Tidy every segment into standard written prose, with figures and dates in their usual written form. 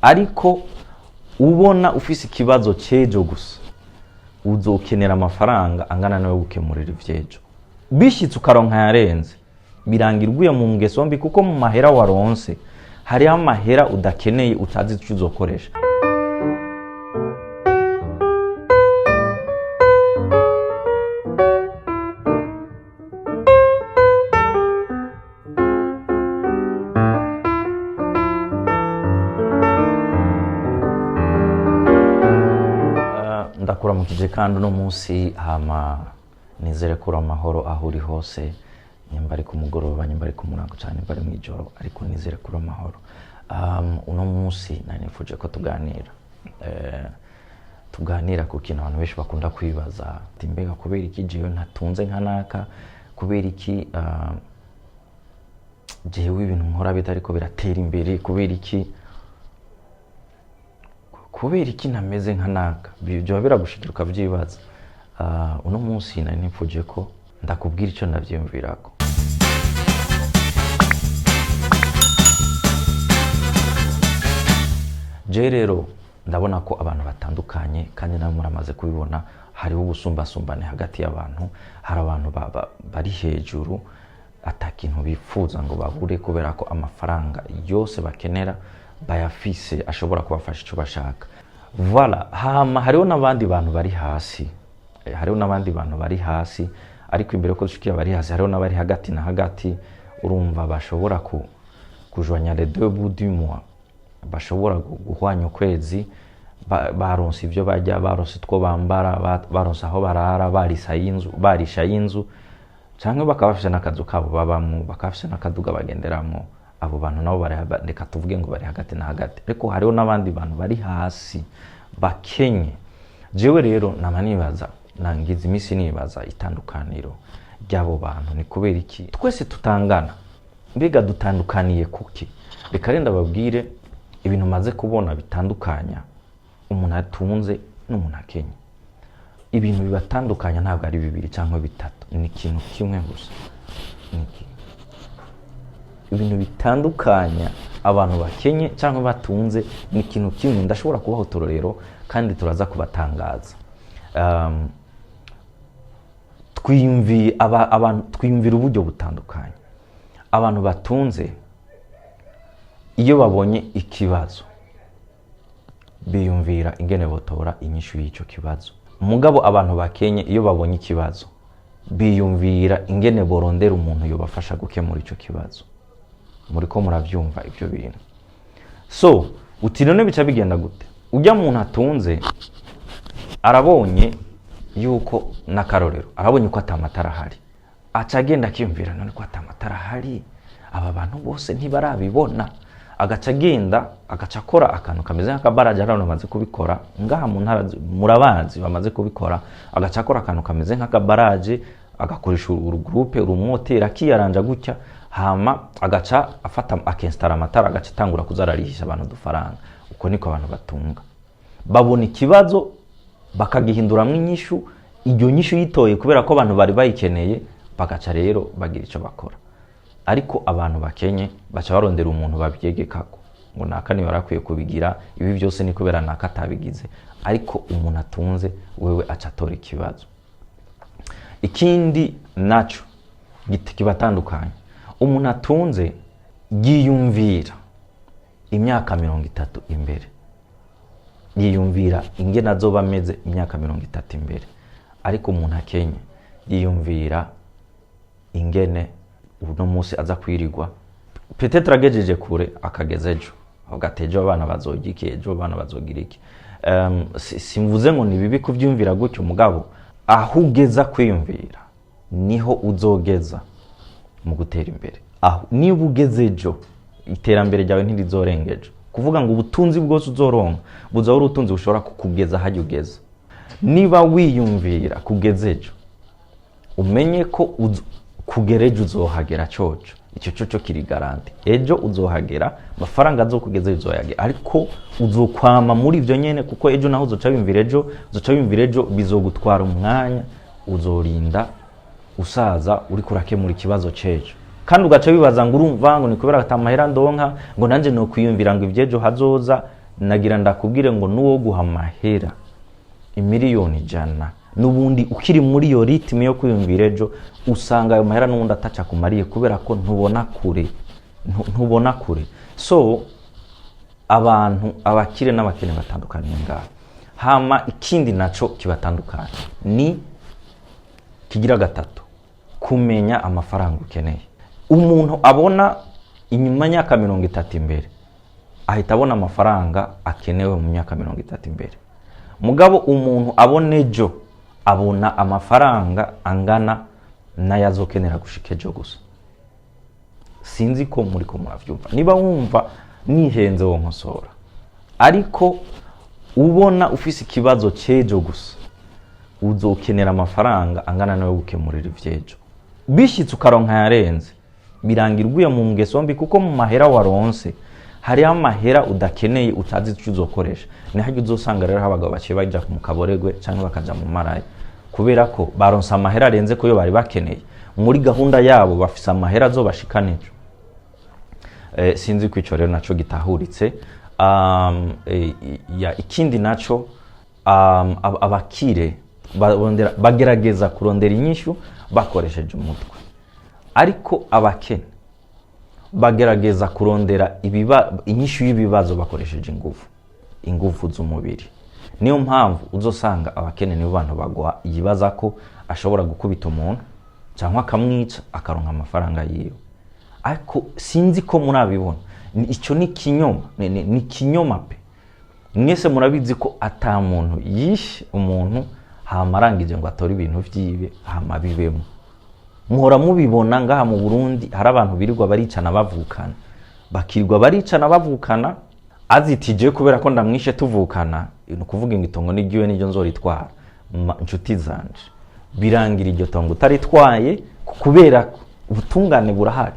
Ariko ubona ufise ikibazo c'ejo gusa, uzokenera amafaranga angana nayo gukemurira ivy'ejo. Bishitse ukaronka yarenze, birangira uguye mu ngeso mbi, kuko mu mahera waronse hariho amahera udakeneye, utazi ico uzokoresha. Ndakuramukije kandi uno munsi, hama nizere ko uri amahoro aho uri hose, nyimba ari ku mugoroba, nyimba ari ku murango, cyane nyimba ari mw'ijoro, ariko nizere ko uri amahoro. Uno munsi nari nifuje ko tuganira, tuganira ku kintu abantu benshi bakunda kwibaza ati: mbega kubera iki jewe ntatunze nka naka? Kubera iki jewe ibintu nkora bitariko biratera imbere? Kubera iki ntameze nka naka? Byoba biragushikira ukavyibaza. Uno munsi nari nifuje ko ndakubwira ico ndavyiyumvirako. Je rero ndabona ko abantu batandukanye, kandi namwe muramaze kubibona, hariho ubusumbasumbane hagati y'abantu. Hari abantu bari hejuru ata kintu bifuza ngo babure, kubera ko amafaranga yose bakenera bayafise, ashobora kubafasha icyo bashaka. Voilà. Hama hariho n'abandi bantu bari hasi. Hariho n'abandi bantu bari hasi, ariko imbere ko dushikira bari hasi, hariho n'abari hagati na hagati. Urumva, bashobora kujwanya les deux bouts du mois, bashobora guhwanya ukwezi, baronse ibyo barya, baronse utwo bambara, baronse aho barara, barisa y'inzu, barisha y'inzu, canke bakaba bafise n'akazu kabo babamwo, bakaba bafise n'akaduga bagenderamwo. Abo bantu nabo bari reka tuvuge ngo bari hagati na hagati. Ariko hariho n'abandi bantu bari hasi bakenye. Jewe rero nama nibaza, nangize iminsi nibaza itandukaniro ry'abo bantu ni kubera iki twese tutangana. Mbega dutandukaniye kuki? Reka rero ndababwire ibintu maze kubona bitandukanya umuntu atunze n'umuntu akenye. Ibintu bibatandukanya ntabwo ari bibiri cyangwa bitatu, ni ikintu kimwe gusa. Ni iki? Ibintu bitandukanya abantu bakenye cyangwa batunze ni ikintu kimwe. Ndashobora kubaha uturorero kandi turaza kubatangaza. Abantu twiyumvira uburyo butandukanye. Abantu batunze, iyo babonye ikibazo, biyumvira ingene botora inyishu y'icyo kibazo. Mugabo abantu bakenye, iyo babonye ikibazo, biyumvira ingene borondera umuntu yobafasha gukemura ico kibazo. Muriko muravyumva ivyo bintu? So uti: none bica bigenda gute? Ujya muntu atunze arabonye yuko, n'akarorero, arabonye ko atamatara ahari, aca agenda akiyumvira: none ko atamatara ahari, aba bantu bose ntibarabibona? Agaca agenda agaca akora akantu kameze nk'akabaraje. Hari abantu bamaze kubikora ngaha mu ntara, murabazi bamaze kubikora. Agaca akora akantu kameze nk'akabaraje, agakoresha urugroupe, urumoteri, akiyaranja gutya, hama agaca afata akinstara amatara, agaca atangura kuza ararihisha abantu udufaranga. Uko niko abantu batunga: babona ikibazo bakagihinduramwo inyishu. Iyo nyishu yitoye kubera ko abantu bari bayikeneye, bagaca rero bagira icyo bakora. Ariko abantu bakenye baca barondera umuntu babyegekako ngo naka niwe yarakwiye kubigira, ibi byose ni kubera naka atabigize. Ariko umuntu atunze wewe aca atora ikibazo. Ikindi naco kibatandukanye, umuntu atunze yiyumvira imyaka 30 imbere, yiyumvira ingene azoba ameze imyaka 30 imbere. Ariko umuntu akenye yiyumvira ingene uno munsi aza kwirirwa, peut-être agejeje kure akageza ejo, avuga ati: ejo abana bazogira iki, ejo abana bazogira iki. Simvuze ngo ni bibi kuvyumvira gutyo, mugabo aho ugeza kwiyumvira niho uzogeza mu gutera imbere. Aho niba ugeze ejo, iterambere ryawe ntirizorenga ejo. Kuvuga ngo ubutunzi bwose uzoronka buza ari ubutunzi bushobora kukugeza hajya ugeze. Niba wiyumvira kugeza ejo, umenye ko kugera ejo uzohagera coco, icyo coco kiri garanti. Ejo uzohagera, amafaranga azokugeza uzoyagera, ariko uzokwama muri ivyo nyene, kuko ejo naho uzoca wiyumvira ejo, uzoca wiyumvira ejo, bizogutwara umwanya, uzorinda usaza uriko urakemura ikibazo c'ejo. Kandi ugaca wibaza ngo urumva ngo ni kubera ata mahera ndonka, ngo nanje nokwiyumvira ngo ivy'ejo hazoza. Nagira ndakubwire ngo n'uwo guha amahera 100 miliyoni, n'ubundi ukiri muri iyo rythme yo kwiyumvira ejo, usanga ayo mahera n'ubundi ataca kumariye, kubera ko ntubona kure. Ntubona kure. So abantu, abakire n'abakene, batandukaniye ngaho. Hama ikindi naco kibatandukanye ni kigira gatatu: kumenya amafaranga ukeneye. Umuntu abona inyuma y'imyaka 30 imbere ahita abona amafaranga akenewe mu myaka 30 imbere. Mugabo umuntu abona ejo abona amafaranga angana n'ayazokenera gushika ejo gusa. Sinzi ko muri ko muravyumva. Niba wumva nihenze, wo nkosora. Ariko ubona ufise ikibazo c'ejo gusa, uzokenera amafaranga angana nayo gukemurira ivy'ejo. Bishitse ukaronka yarenze, birangira uguye mu ngeso mbi, kuko mu mahera waronse hariho amahera udakeneye, utazi icyo uzokoresha. Ni harya uzosanga rero abagabo baciye baja mu kaboregwe canke bakaja mu maraya, kubera ko baronse amahera arenze ko yo bari bakeneye. Muri gahunda yabo bafise amahera azobashikana ejo. Sinzi ko ico rero naco gitahuritse. Ya, ikindi naco, abakire bagerageza kurondera inyishu bakoresheje umutwe, ariko abakene bagerageza kurondera inyishu y'ibibazo bakoresheje ingufu z'umubiri. Niyo mpamvu uzosanga abakene nibo bantu bagwa yibaza ko ashobora gukubita umuntu cyangwa akamwica, akaronka amafaranga yiwe. Ariko sinzi ko murabibona. Icyo ni kinyoma, ni kinyoma pe. Mwese murabizi ko ata muntu yishe umuntu hama arangije ngo atore ibintu vyiwe hama bibemo. Muhora mubibona ngaha mu Burundi, hari abantu birirwa baricana bavukana, bakirirwa baricana bavukana. Azitije kubera ko ndamwishe tuvukana, ni ukuvuga ngo itongo niryiwe, niryo nzoritwara. Nshuti zanje, birangira iryo tongo utaritwaye, kubera ko ubutungane burahari,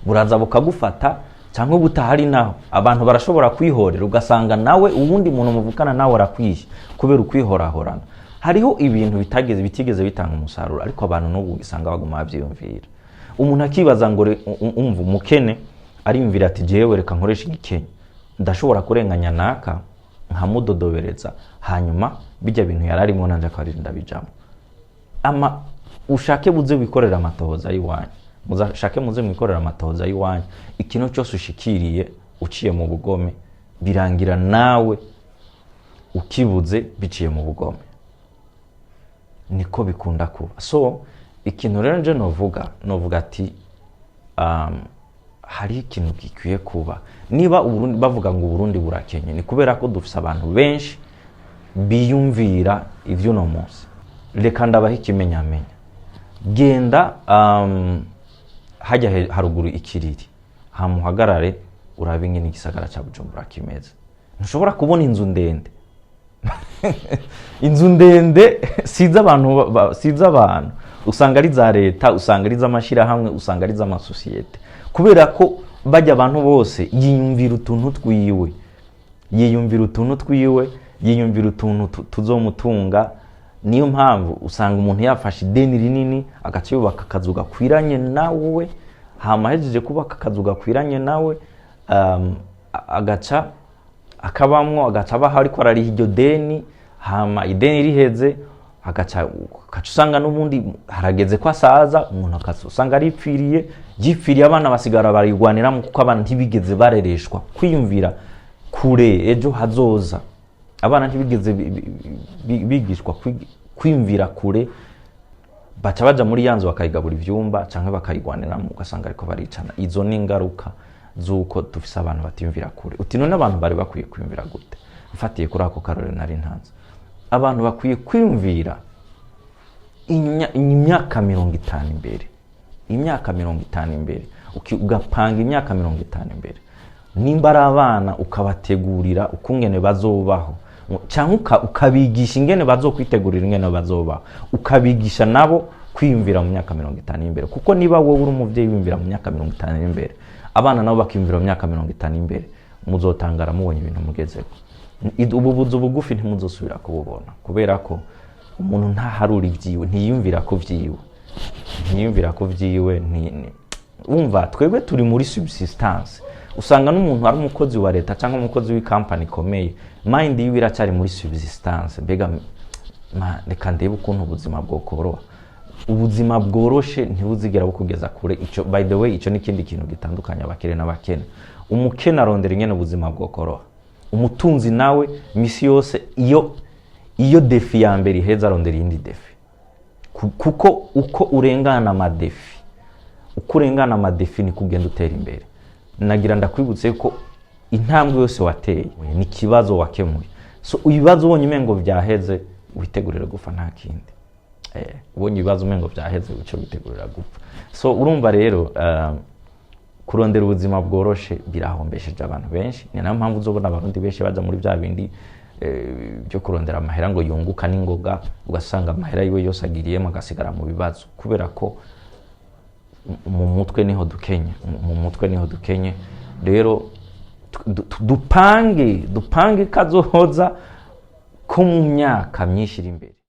buraza bukagufata, cyangwa butahari naho abantu barashobora kwihorera, ugasanga nawe uwundi muntu muvukana nawe arakwishe kubera ukwihorahorana. Hariho ibintu bitigeze bitanga umusaruro, ariko abantu n'ubu usanga baguma bavyiyumvira. Umuntu akibaza ngo umva, umukene ariyumvira ati: "Jewe reka nkoresha igikenye, ndashobora kurenganya naka nkamudodobereza, hanyuma bijya bintu yari arimo nanje akaba ari ndabijamo." Ama ushake buze wikorera amatohoza y'iwanyu, muzashake muze mwikorera amatohoza y'iwanyu. Ikintu cyose ushikiriye uciye mu bugome, birangira nawe ukibuze biciye mu bugome. Niko bikunda kuba. So ikintu rero nje novuga ati hari ikintu gikwiye kuba. Niba Uburundi bavuga ngo Uburundi burakenye, ni kubera ko dufise abantu benshi biyumvira ivy'uno munsi. Reka ndabaha ikimenyamenya. Genda hajya haruguru ikiriri, hamuhagarare urabe ingene igisagara ca Bujumbura kimeze. Ntushobora kubona inzu ndende. Inzu ndende siza abantu siza abantu, usanga ari za leta, usanga ari iz'amashyirahamwe, usanga ari iz'amasosiyete, kubera ko bajya abantu bose yiyumvira utuntu twiwe, yiyumvira utuntu twiwe, yiyumvira utuntu tuzomutunga. Niyo mpamvu usanga umuntu yafashe ideni rinini, agaca yubaka akazu gakwiranye nawe. Hama ahejeje kubaka akazu gakwiranye nawe, agaca akabamwo, agaca abaho ariko arariha iryo deni. Hama ideni riheze, agaca usanga n'ubundi harageze ko asaza, umuntu akaza usanga aripfiriye, yipfiriye. Abana basigara barigwaniramo, kuko abana ntibigeze barereshwa kwiyumvira kure ejo hazoza. Abana ntibigeze bigishwa kwiyumvira kure. Baca baja muri ya nzu bakayigabura ivyumba canke bakayigwaniramo, ugasanga ariko baricana. Izo ni ingaruka z'uko dufise abantu batiyumvira kure. Uti: "None abantu bari bakwiye kwiyumvira gute?" Mfatiye kuri ako karore nari ntanze, abantu bakwiye kwiyumvira imyaka 50 imbere, imyaka 50 imbere. Ugapanga imyaka 50 imbere. Nimba ari abana, ukabategurira ukungene bazobaho, cyangwa ukabigisha ingene bazokwitegurira ingene bazobaho, ukabigisha nabo kwiyumvira mu myaka 50 imbere. Kuko niba wowe uri umuvyeyi wiyumvira mu myaka 50 imbere, abana nabo bakiyumvira mu myaka 50 imbere, muzotangara mubonye ibintu mugezeko. Ubu buzu bugufi ntimuzosubira kububona, kubera ko umuntu ntaharura ibyiwe, ntiyumvira ku vyiwe, ntiyumvira ku vyiwe. Wumva twebwe turi muri subsistance. Usanga n'umuntu ari umukozi wa leta cyangwa umukozi w'ikampani ikomeye, mind yiwe iracyari muri subsistance. Mbega reka ndebe ukuntu ubuzima bwokoroha. Ubuzima bworoshe ntibuzigera bukugeza kure. Ico, by the way, ico ni ikindi kintu gitandukanye abakire n'abakene. Umukene arondera ingene ubuzima bwokoroha, umutunzi nawe misi yose iyo défi ya mbere iheza, arondera iyindi défi. Kuko uko urengana ama défis, uko urengana ama défis, ni kugenda utera imbere. Nagira ndakwibutse ko intambwe yose wateye ni ikibazo wakemuye. So ibibazo ubonye umengo byaheze, witegurire gupfa, nta kindi. Ubonye ibibazo umengo byaheze, uco witegurira gupfa. So urumva rero, kurondera ubuzima bworoshe birahombesheje abantu benshi. Ni nayo mpamvu uzobona Abarundi benshi baja muri bya bindi byo kurondera amahera ngo yunguka n'ingoga, ugasanga amahera yiwe yose agiriyemo, agasigara mu bibazo, kubera ko mu mutwe niho dukenye, mu mutwe niho dukenye. Rero dupange kazohoza ko mu myaka myinshi iri imbere.